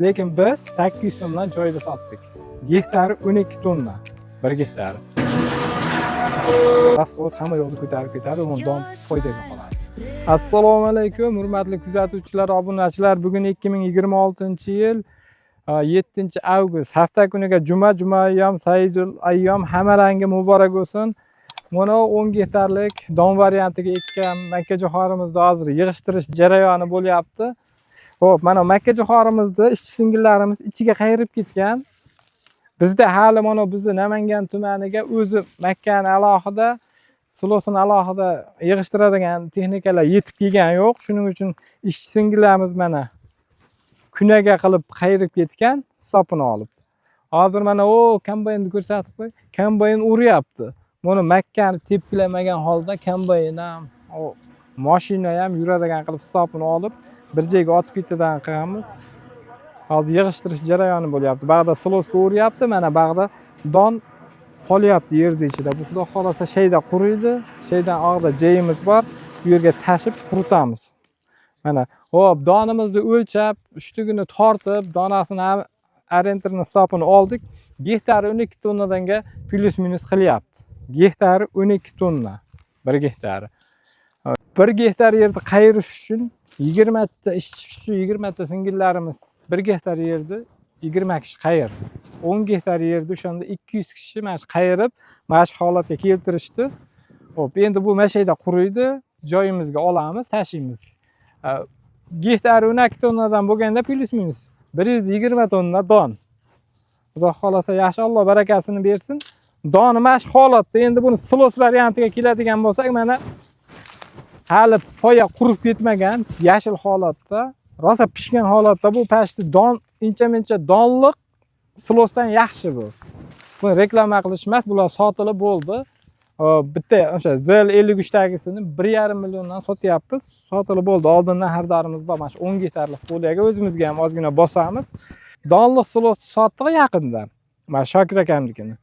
Lekin biz 800 so'mdan joyida sotdik. Gektari 12 tonna. Bir gektari. Rasxod hamma yoqni ko'tarib ketadi, undan foydaga qoladi. Assalomu alaykum, hurmatli kuzatuvchilar, obunachilar. Bugun 2026-yil 7 avgust, hafta kuniga juma, juma ayyom, sayyidul ayyom, hammalaringga muborak bo'lsin. Mana 10 gektarlik don variantiga ekkan makkajo'xorimizni hozir yig'ishtirish jarayoni bo'lyapti. Xo'p, mana makkajo'xorimizni ishchi singillarimiz ichiga qayirib ketgan. Bizda hali mana bizni Namangan tumaniga o'zi makkani alohida, silosini alohida yig'ishtiradigan texnikalar yetib kelgani yo'q. Shuning uchun ishchi singillarimiz mana kunaga qilib qayirib ketgan, hisobini olib. Hozir mana u kombaynni ko'rsatib qo'y. Kombayn uryapti. Buni makkani tepkilamagan holda kombayn ham, o mashina ham yuradigan qilib hisobini olib, bir joyga otib ketadigan qilamiz. Hozir yig'ishtirish jarayoni bo'lyapti. Bag'da siloska uryapti, mana bag'da don qolyapti yerni ichida. Bu xudo xohlasa shayda quriydi. Shaydan og'da joyimiz bor. Bu yerga tashib quritamiz. Mana, hop, donimizni o'lchab, ushtugini tortib, donasini orientirni hisobini oldik. Gektari 12 tonnadanga плюс минус qilyapti. Gektari 12 tonna. Bir gektari. Bir gektar yerni qayirish uchun 20 ta ishchi kuchi, 20 ta singillarimiz bir gektar yerni 20 kishi qayirdi. 10 gektar yerni o'shanda 200 kishi mana shu qayirib, mana shu holatga keltirishdi. Xo'p, endi bu mana shu yerda quriydi, joyimizga olamiz, tashiymiz. Gektari 12 tonnadan bo'lganda плюс минус 120 tonna don. Xudo xohlasa yaxshi, Alloh barakasini bersin. Doni mana shu holatda. Endi buni silos variantiga keladigan bo'lsak, mana hali poya qurib ketmagan, yashil holatda, rosa pishgan holatda bu pashti don incha-muncha donliq silosdan yaxshi bu. Buni reklama qilish emas, bular sotilib bo'ldi. Bitta o'sha ZL 53 tagisini 1,5 milliondan sotyapmiz. Sotilib bo'ldi. Oldindan xaridorimiz bor. Mana shu 10 gektarlik polyaga o'zimizga ham ozgina bosamiz. Donliq silosni sotdik yaqinda. Mana Shokir akamnikini.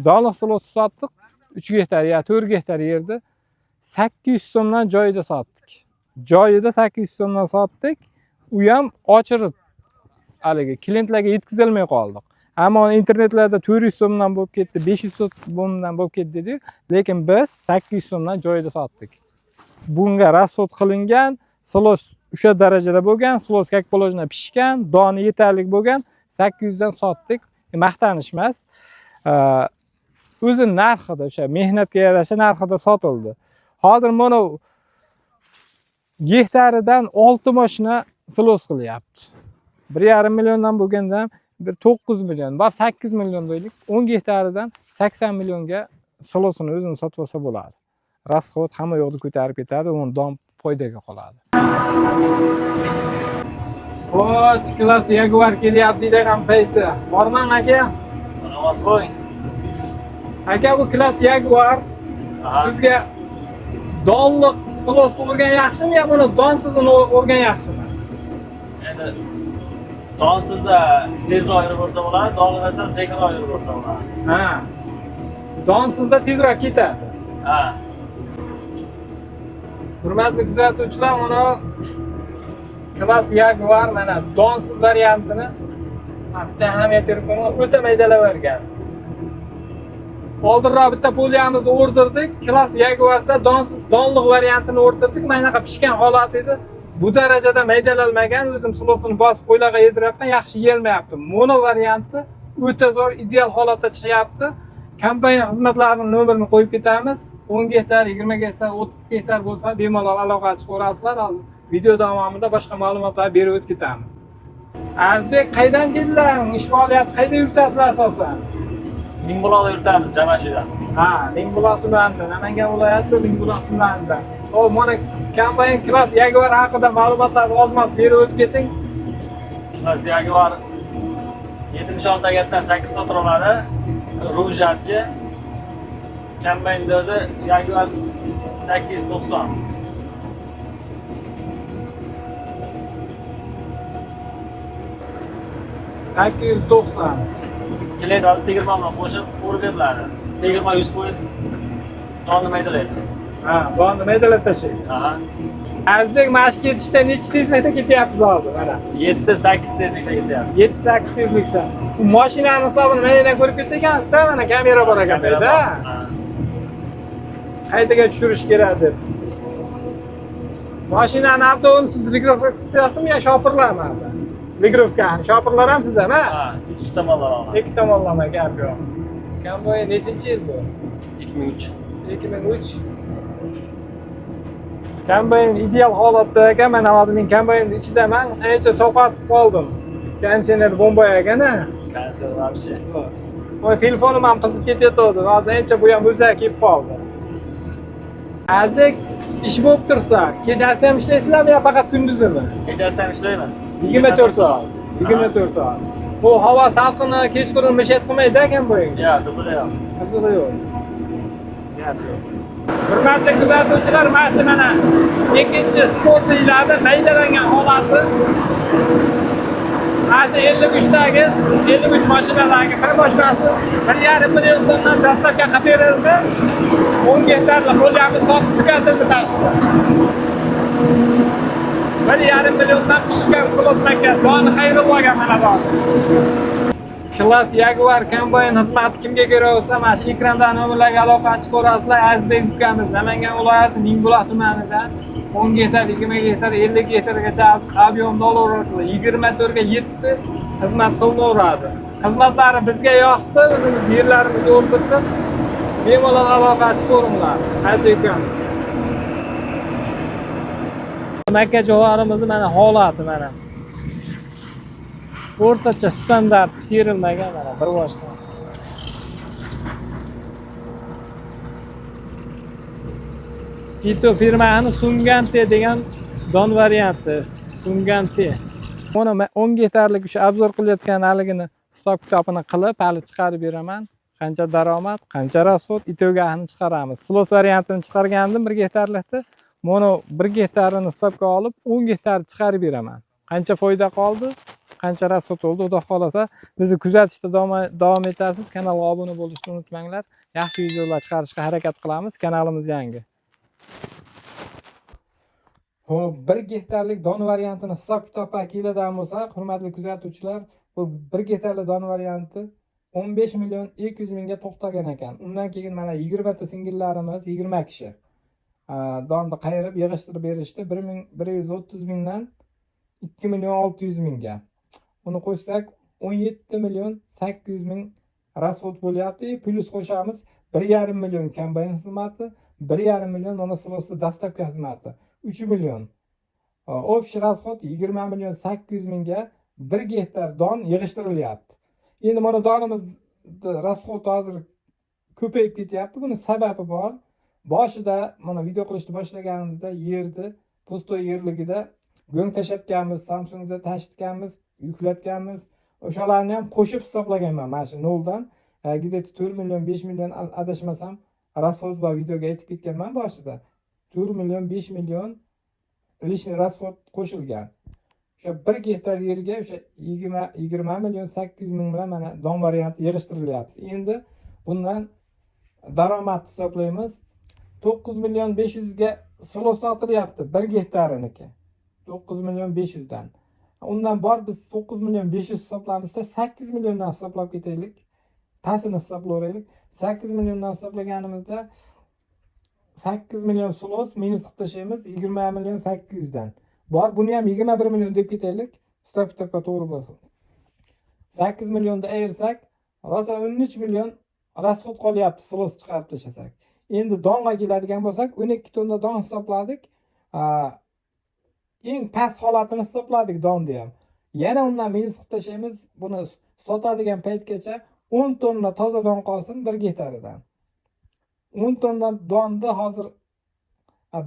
Donliq silosni sotdik. 3 gektar ya 4 gektar yerda 800 so'mdan joyida sotdik. Joyida 800 so'mdan sotdik. U ham ochirit haligi klientlarga yetkazolmay qoldik. Ammo internetlarda 400 so'mdan bo'lib ketdi, 500 so'mdan bo'lib ketdi dedi. Lekin biz 800 so'mdan joyida sotdik. Bunga расход qilingan, silos o'sha darajada bo'lgan, silos как положено pishgan, doni yetarli bo'lgan, 800 dan sotdik. Maqtanish emas. O'zi narxida, o'sha mehnatga yarasha narxida sotildi. Hozir mana gektaridan 6 mashina silos qilyapti. 1,5 milliondan bo'lganda ham bir 9 million, bor 8 million deylik. 10 gektaridan 80 millionga silosini o'zini sotib olsa bo'ladi. Расход hamma yoqni ko'tarib ketadi, undan foydaga qoladi. Xo'sh, Claas Jaguar kelyapti deydigan payti. Borman aka. Salomat bo'ling. Aka, bu Claas Jaguar sizga donliq silosni o'rgan yaxshimi yo buni donsizini o'rgan yaxshimi? Endi donsizda tezroq yurib bo'lsa bo'ladi, donida sekinroq yurib bo'lsa bo'ladi. Ha. Donsizda tezroq ketadi. Ha. Hurmatli kuzatuvchilar, mana Claas Jaguar mana donsiz variantini bitta ahamiyat berib qo'yman, o'ta maydalab yuborgan. Oldinroq bitta polyamizni o'rdirdik. Claas Jaguarda donsiz donliq variantini o'rdirdik. Mana bunaqa pishgan holat edi. Bu darajada maydalanmagan. O'zim silosini bosib qo'ylarga yediryapman, yaxshi yeyilmayapti. Mono varianti o'ta zo'r, ideal holatda chiqyapti. Kombayn xizmatlarining nomerini qo'yib ketamiz. 10 gektar, 20 gektar, 30 gektar bo'lsa bemalol aloqa chiqaverasizlar. Hozir video davomida boshqa ma'lumotlar berib o'tib ketamiz. Azizbek, qayerdan keldilar? Ish faoliyati qayerda yuritasizlar asosan? Mingbuloqda yuritamiz Jamashida. Ha, Mingbuloq tumanida, Namangan viloyati Mingbuloq tumanida. Xo'p, mana kombayn Claas Jaguar haqida ma'lumotlarni ozmoz berib o'tib keting. Claas Jaguar 76 gapdan 8 motor oladi. Ружатка. Kombaynda o'zi Jaguar 890. 890. Klientlarimiz tegirmon bilan qo'shib o'rib beriladi. Tegirmon 100% donni maydalaydi. Ha, donni maydalab tashlaydi. Aha. Azizbek, mana shu ketishda nechi tezlikda ketyapmiz hozir mana? 7-8 tezlikda ketyapmiz. 7-8 tezlikda. Bu mashinani hisobini mendan ko'rib ketgansiz-da, mana kamera bor ekan bu yerda. Ha. Qaytaga tushirish kerak deb. Mashinani avtobusni siz регулировка qilyapsizmi yo shopirlarmi? Регулировка ni shopirlar ham siz ham, ha? Ha, ikki tomonlama. Ikki tomonlama, gap yo'q. Kombayn nechinchi yil bu? 2003. 2003. Kombayn ideal holatda ekan. Mana hozir men kombaynni ichidaman. Ancha sovqotib qoldim. Konditsioner bomba ekan, ha? Konsert вообще. Voy, telefonim ham qizib ketayotgandi. Hozir ancha bu ham o'zak kelib qoldi. Azizbek, ish bo'lib tursa, kechasi ham ishlaysizlarmi yo faqat kunduzimi? Kechasi ham ishlaymiz. 24 soat. 24 soat. Bu havo salqini kechqurun мешать qilmaydi ekan bu. Yo'q, qizig'i yo'q. Qizig'i yo'q. Gap yo'q. Hurmatli kuzatuvchilar, mana shu mana ikkinchi sportliklarni maydalangan holati. Mana shu 53dagi 53 mashinadagi bir mashinasi 1,5 million so'mdan доставка qilib berildi. 10 gektarli qo'lyapmiz, sotib tugatildi tashqi. 1,5 milliondan pishgan silos aka, doni xayrulloga mana bor. Klass Jaguar kombayn xizmati kimga kerak bo'lsa, mana shu ekrandan nomerlarga aloqa chiqarasizlar. Azizbek ukamiz Namangan viloyati Mingbuloq tumanida 10 gektar, 20 gektar, 50 gektargacha объем da olaveradi. 24 ga 7 xizmat qilaveradi. Xizmatlari bizga yoqdi, o'zimiz yerlarimizni o'ldirdi. Bemalol aloqa chiqaringlar. Azizbek ukamiz. Makka jo'g'arimizni mana holati mana. O'rtacha standart terilmagan mana bir boshdan. Tito firmasini Sungante degan don varianti. Sungante. Mana 10 gektarlik o'sha обзор qilayotgan haligini hisob kitobini qilib hali chiqarib beraman. Qancha daromad, qancha расход, итог ini chiqaramiz. Silos variantini chiqargandim 1 gektarlikni. Mana 1 gektarini hisobga olib 10 gektar chiqarib beraman. Qancha foyda qoldi, qancha расход bo'ldi, xudo xohlasa bizni kuzatishda davom etasiz. Kanalga obuna bo'lishni unutmanglar. Yaxshi videolar chiqarishga harakat qilamiz. Kanalimiz yangi. Xo'p, 1 gektarlik don variantini hisob kitobga keladigan bo'lsak, hurmatli kuzatuvchilar, bu 1 gektarlik don varianti 15 million 200 mingga to'xtagan ekan. Undan keyin mana 20 ta singillarimiz, 20 kishi donni qayirib yig'ishtirib berishdi. 1 130 mingdan 2 million 600 mingga. Uni qo'shsak 17 million 800 ming расход bo'lyapti. Plyus qo'shamiz 1,5 million kombayn xizmati, 1,5 million monosilosli доставка xizmati, 3 million. Общий расход 20 million 800 mingga 1 gektar don yig'ishtirilyapti. Endi mana donimizni расход hozir ko'payib ketyapti. Buni sababi bor. Boshida mana video qilishni boshlaganimizda yerni пустой yerligida go'ng tashlatganmiz, Samsungda tashitganmiz, yuklatganmiz. O'shalarni ham qo'shib hisoblaganman mana shu noldan. Где-то 4 million, 5 million, adashmasam расход bor, videoga aytib ketganman boshida. 4 million, 5 million лишний расход qo'shilgan. O'sha 1 gektar yerga o'sha 20 million 800 ming bilan mana don varianti yig'ishtirilyapti. Endi bundan daromad hisoblaymiz. 9 million 500 ga silos sotilyapti 1 gektariniki. 9 million 500 dan. Undan bor biz 9 million 500 hisoblamizda 8 milliondan hisoblab ketaylik. Pastini hisoblayveraylik. 8 milliondan hisoblaganimizda 8 million silos minus qilib tashlaymiz 20 million 800 dan. Bor buni ham 21 million deb ketaylik. Hisob kitobga to'g'ri bo'lsin. 8 millionda ayirsak, rosa 13 million расход qolyapti silos chiqarib tashlasak. Endi donga keladigan bo'lsak, 12 tonna don hisobladik. Eng past holatini hisobladik donni ham. Yana undan minus qilib tashlaymiz. Buni sotadigan paytgacha 10 tonna toza don qolsin 1 gektaridan. 10 tonna donni hozir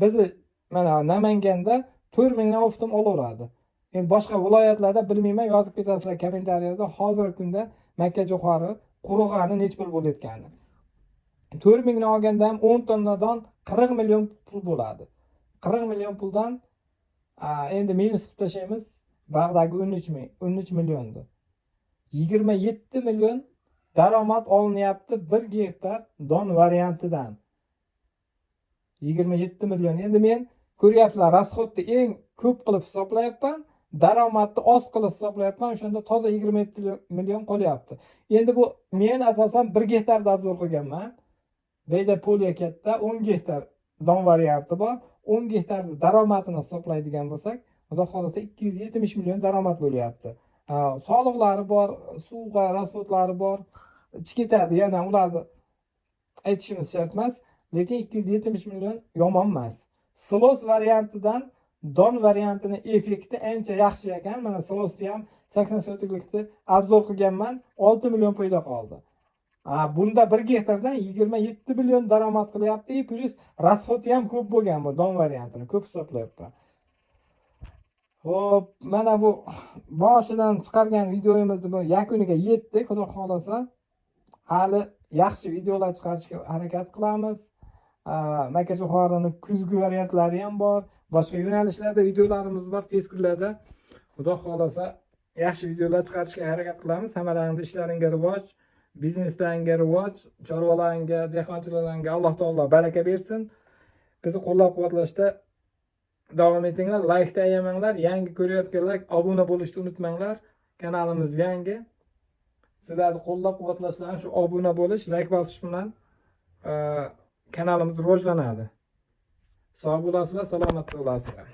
bizni mana Namanganda 4 mingdan оптом olaveradi. Endi boshqa viloyatlarda bilmayman, yozib ketasizlar kommentariyada hozirgi kunda makka jo'xori qurug'ani necha pul bo'layotganini. 4 mingdan olganda ham 10 tonnadan 40 million pul bo'ladi. 40 million puldan endi minus qilib tashlaymiz bag'dagi 13 ming, 13 millionni. 27 million daromad olinyapti 1 gektar don variantidan. 27 million. Endi men Ko'ryapsizlar, расход ni eng ko'p qilib hisoblayapman, daromadni oz qilib hisoblayapman. O'shanda toza 27 million qolyapti. Endi bu men asosan 1 gektarda обзор qilganman. Bu yerda поле katta, 10 gektar don varianti bor. 10 gektarni daromadini hisoblaydigan bo'lsak, xudo xohlasa, 270 million daromad bo'lyapti. Ha, soliqlari bor, suvga расход lari bor, ketadi, yana ularni aytishimiz shart emas, lekin 270 million yomon emas. Silos variantidan don variantini effekti ancha yaxshi ekan. Mana, silosni ham 80 sotiklikni обзор qilganman, 6 million foyda qoldi. Ha, bunda 1 gektardan 27 million daromad qilyapti, и плюс расход i ham ko'p bo'lgan, bu don variantini ko'p hisoblayapman. Xo'p, mana bu boshidan chiqargan videomizni bu yakuniga yetdik, xudo xohlasa. Hali yaxshi videolar chiqarishga harakat qilamiz. Makkajo'xorini kuzgi variantlari ham bor. Boshqa yo'nalishlarda videolarimiz bor, tez kunlarda xudo xohlasa yaxshi videolar chiqarishga harakat qilamiz. Hammalaringni ishlaringga rivoj, bizneslaringga rivoj, chorvalaringga, dehqonchilaringga Alloh taolo baraka bersin. Bizni qo'llab-quvvatlashda davom etinglar, laykni ayamanglar, yangi ko'rayotganlar obuna bo'lishni unutmanglar. Kanalimiz yangi. Sizlarni qo'llab-quvvatlashlaring shu obuna bo'lish, layk bosish bilan kanalimiz rivojlanadi. Sog' bo'lasizlar, salomat bo'lasizlar.